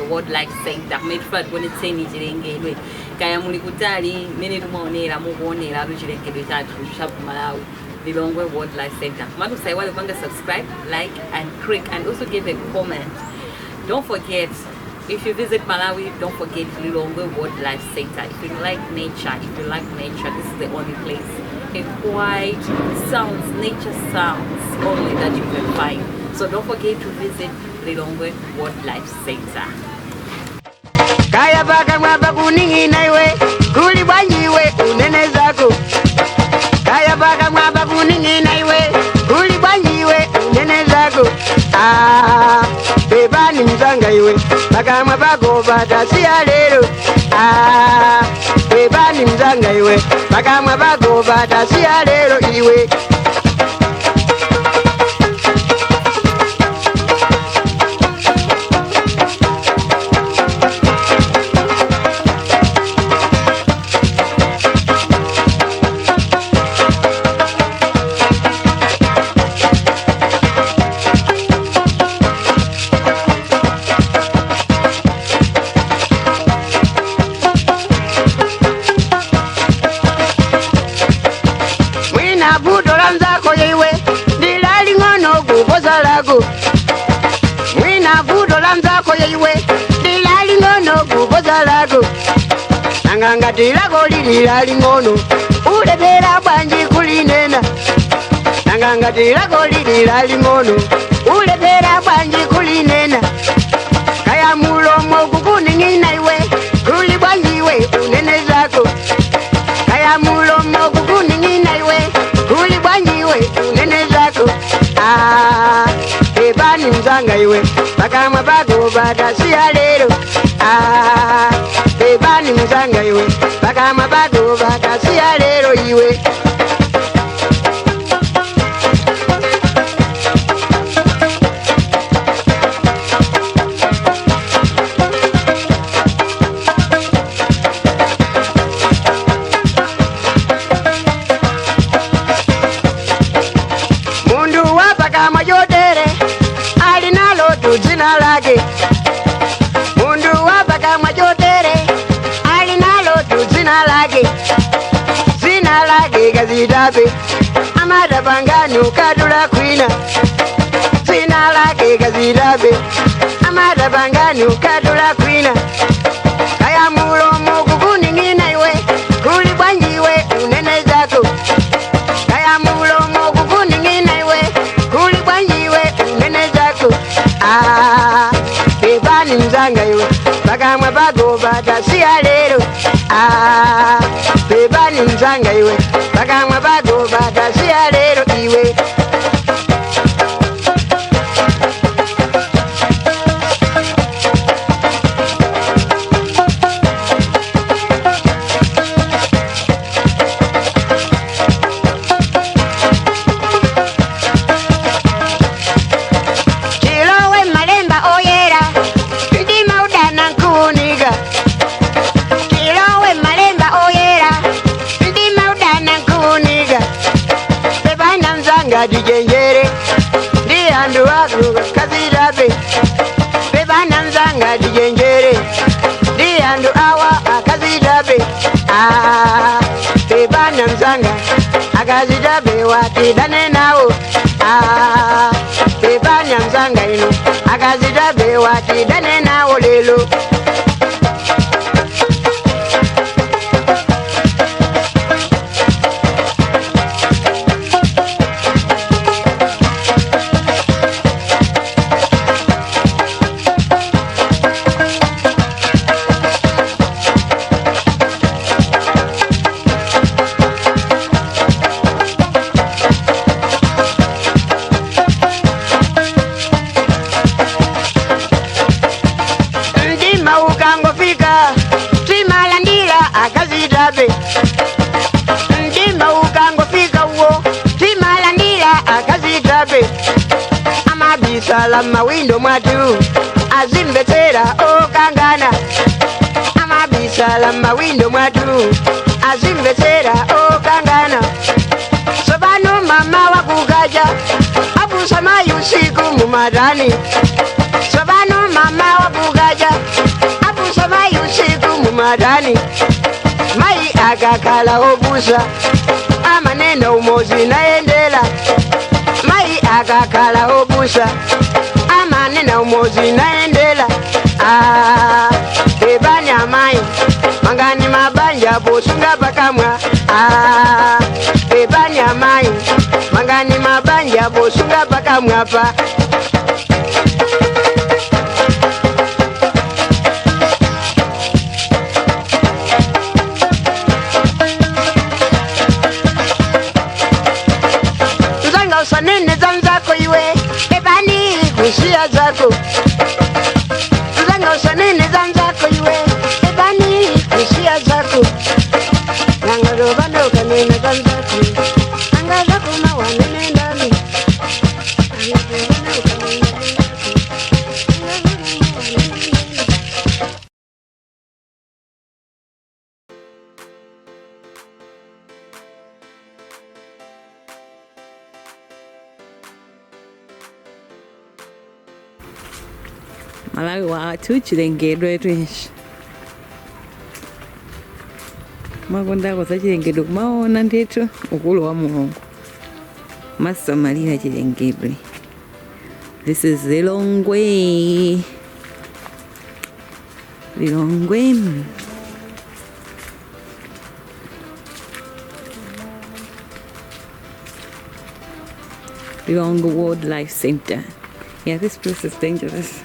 Lilongwe Wildlife Center kumene tifuna tikuonetseni chilengedwe. Kaya muli kutali, mmene timaonera, mukuoneratu chilengedwe chathu cha ku Malawi, Lilongwe Wildlife Center. Komatu usaiwale kupanga subscribe, like and click, and also give a comment. Don't forget, if you visit Malawi, don't forget Lilongwe Wildlife Center. If you like nature, if you like nature, this is the only place. A quiet sounds, nature sounds only that you can find. So don't forget to visit Lilongwe Wildlife Center. Kaya pakamwa pakuning'ina iwe, kuli bwanji iwe unene zako. Kaya pakamwa pakuning'ina iwe, kuli bwanji iwe unene zako. Ah, pepani mzanga iwe, pakamwa pako patasiya lero. Ah, pepani mzanga iwe, pakamwa pako patasiya lero iwe. Mwina vuto la mzako iwe ndilaling'ono kuposa lako. Mwina vuto la mzako iwe ndilaling'ono kuposa lako. Nanga ngati lako lili laling'ono, ulephera bwanji kulinena? Nanga ngati lako lili laling'ono, ulephera bwanji kulinena? Kaya mulomo kukuning'ina iwe, kuli bwanji iwe unene zako. Kaya mulomo kukuning'ina iwe, kuli bwanji iwe unene zako. Ah, pepani mzanga iwe, pakamwa pako patasiya lero. Ah, pepani mzanga iwe, pakamwa pako patasiya lero iwe. Mundu wapakamwa chotere ali nalo tu dzina lake. Mundu wapakamwa chotere ali nalo tu dzina lake. Dzina lake kazitape, amatapangani ukatula kwina. Dzina lake kazitape, amatapangani ukatula kwina. Kaya mulomo kukuning'ina iwe, kuli bwanji iwe unene zako. Kaya mulomo kukuning'ina iwe, kuli bwanji iwe unene zako. Ah, pepani mzanga iwe, pakamwa pako patasiya lero. Ah, pepani mzanga iwe, pakamwa pako patasiya lero iwe. Chilowe malemba oyera, ndima udana nkuunika. Chilowe malemba oyera, ndima udana nkuunika. Pepana mzanga tichenjere, ndi anthu ako akazitape. Pepana mzanga tichenjere, ndi anthu awa akazitape. Ah, pepana mzanga, akazitape watidane nawo. Ah, pepana mzanga ino, akazitape watidane nawo lelo. Mtima ukangofika timalandira akazitape. Mtima ukangofika uwo timalandira akazitape. Amabisala mawindo mwatu azimvetsera okangana. Amabisala mawindo mwatu azimvetsera okangana. Sobano mama wakukaja abusa mayi usiku mumatani. Sobano mama wakukaja. Mukafika abusa mayi usiku mumadani mayi akakhala obusa amanena umozi nayendela mayi akakhala obusa amanena umozi nayendela. Ah, bebani amayi mangani mabanja posunga pakamwa. Ah, bebani amayi mangani mabanja posunga pakamwa pa. Nzanga usanene zanzako iwe ebani kusia zako. Nzanga usanene zanzako iwe ebani kusia zako. Nangalo kanene zanzako angaza kuma wanene ndani. Nangalo kanene zanzako angaza kuma wanene ndani. Malawi wathu, chilengedwe twinji makondako za chilengedwe kumaona ndithu ukulu wa Mulungu masamalira chilengedwe. This is Lilongwe. Lilongwe. Lilongwe Wildlife Center. Yeah, this place is dangerous.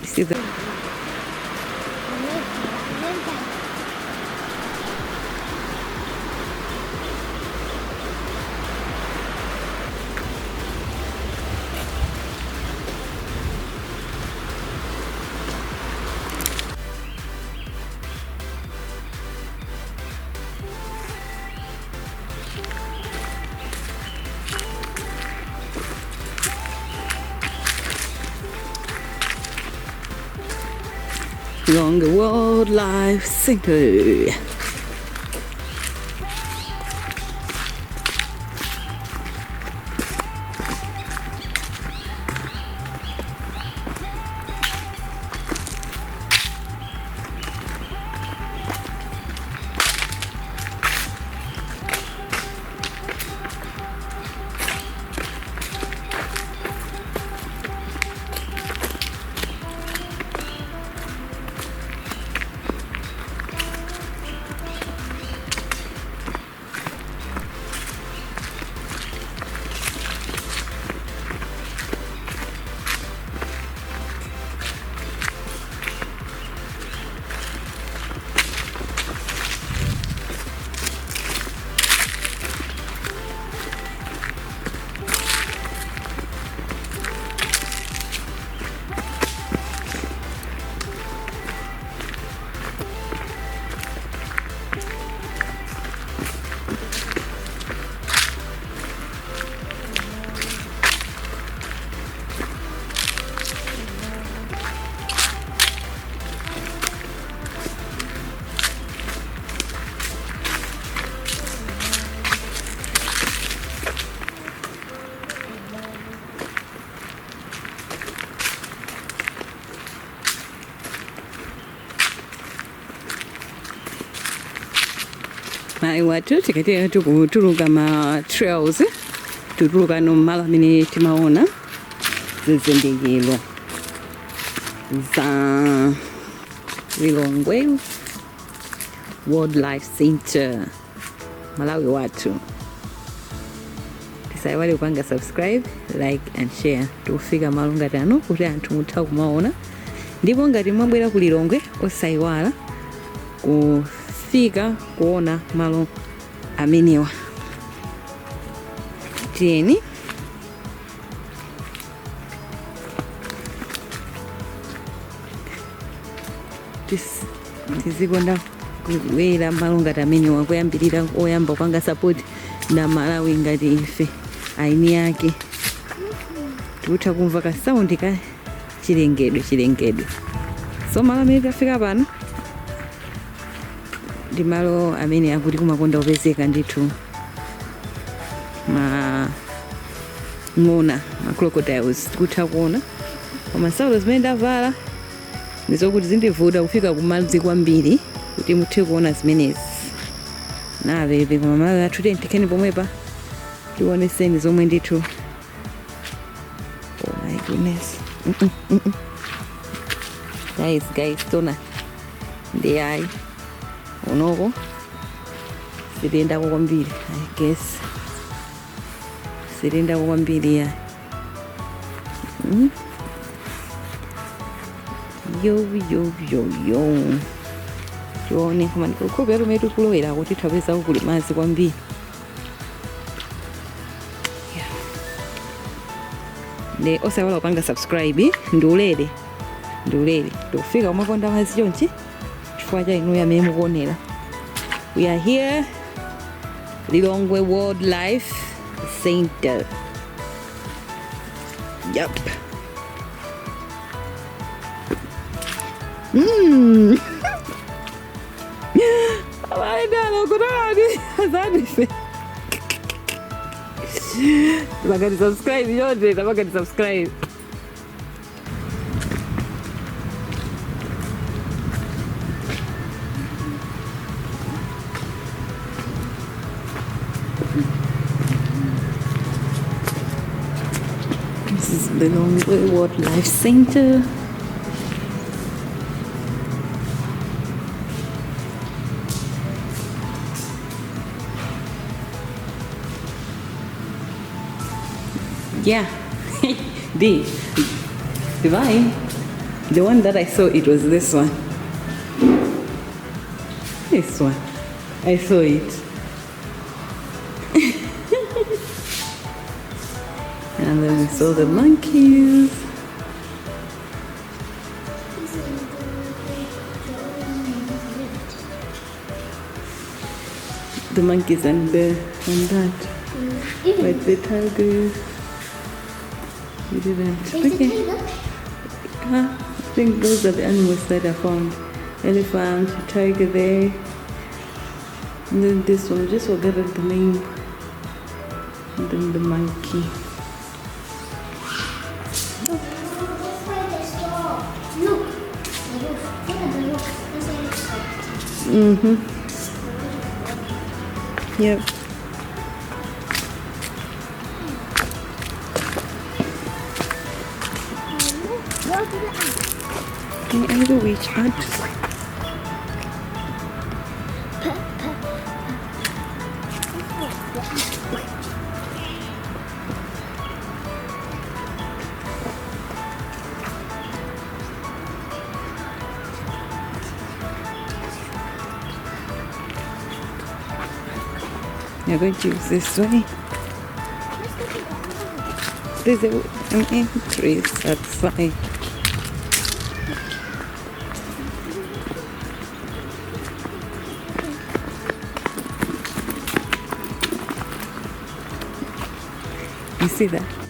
You see the Lilongwe Wildlife Center. Malawi wathu, tikati tikutuluka ma trails, tutuluka no malo amene timaona zizindikiro za Lilongwe Wildlife Center. Malawi wathu, tisaiwale kupanga subscribe, like and share. Tikufika malo ngati ano kuti anthu mutha kumaona, ndipo ngati mwabwera ku Lilongwe osayiwala kufika kuona malo amenewa. Tiyeni. Tizikonda kubwera malo ngati amenewa kuyambirira oyamba kupanga support na Malawi ngati ife aini yake. Tikutha kumva ka sound ka chilengedwe chilengedwe. So malo amene tafika pano ndi malo amene akuti kumakonda kupezeka ndithu ma ng'ona, ma crocodiles. Tikutha kuona Koma nsapato zimene ndavala ndizokuti zindivuta kufika kumadzi kwambiri kuti muthe kuona zimenezi. Napepe koma Malawi athu tikheni pomwepa tioneseni zomwe ndithu. Oh my goodness. Guys, guys, tona ndi ayi unoko sitiyendako kwambiri. I guess sitiyendako kwambiri ya. Yo yo yo yo, tione koma ndikukhulupirira tumene tikulowera kuti thapezako kuli madzi kwambiri. Yeah. Ndi osaiwala kupanga subscribe, ndiulere ndiulere ndikufika umakonda madzi chonchi chifukwa cha inuyo amene mukuonera. We are here, Lilongwe Wildlife Center. Yep. Abayendalo kutani azanise. Tabakati subscribe yote, tabakati subscribe. This is the Lilongwe Wildlife Center. Yeah, D, Divine. The one that I saw, it was this one. This one, I saw it. And then we saw the monkeys. The monkeys and the and that. But the tigers, we didn't. There's a Okay. tiger. I think those are the animals that I found. Elephant, tiger there. And then this one, just forgot the name. And then the monkey. That's why they stop. Look. The roof. Look at the roof. That's why it stopped. Yep. Go to the ant. Can I which ant? P, p, p. The ant. You're going to use this way. Let's go to the ant. There's an entrance outside. You see that?